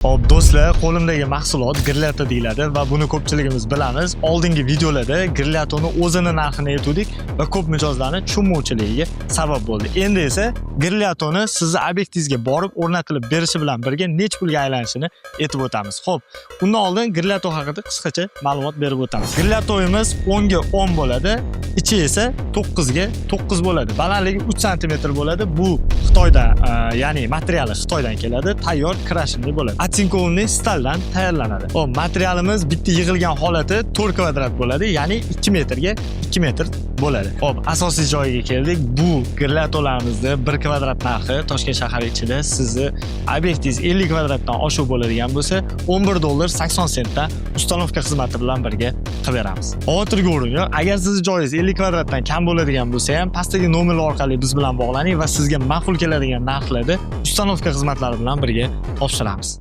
Xo'p, do'stlar, qo'limdagi mahsulot Grillato deyiladi va buni ko'pchiligimiz bilamiz. Oldingi videolarda Grillatoni o'zini narxini aytuvdik va ko'p mijozlarni tushunmovchiligiga sabab bo'ldi. Endi esa Grillatoni sizni obyektingizga borib o'rnatilib berishi bilan birga nech pulga aylanishini aytib o'tamiz. Xo'p, undan oldin Grillato haqida qisqacha ma'lumot berib o'tamiz. Grillatoimiz 10 ga 10 bo'ladi, ichi esa 9 ga 9 bo'ladi. Balandligi 3 sm bo'ladi. Bu Xitoydan, ya'ni materiali Xitoydan keladi, tayyor крашеный bo'ladi. Оцинкованный staldan tayyorlanadi. Xo'p, materialimiz bitta yig'ilgan holati 4 kvadrat bo'ladi, ya'ni 2 metrga 2 metr bo'ladi. Xo'p, asosiy joyiga keldik. Bu grillatolarimizni 1 kvadrat narxi Toshkent shahari ichida sizni obyektingiz 50 kvadratdan oshiq bo'ladigan bo'lsa, 11 dollar 80 sentdan установка xizmati bilan birga qilib beramiz. Xavotirga o'rin yo'q. Agar sizni joyingiz 50 kvadratdan kam bo'ladigan bo'lsa ham, pastdagi nomerlar orqali biz bilan bog'laning va sizga ma'qul keladigan narxlarda установка xizmatlari bilan birga topshiramiz.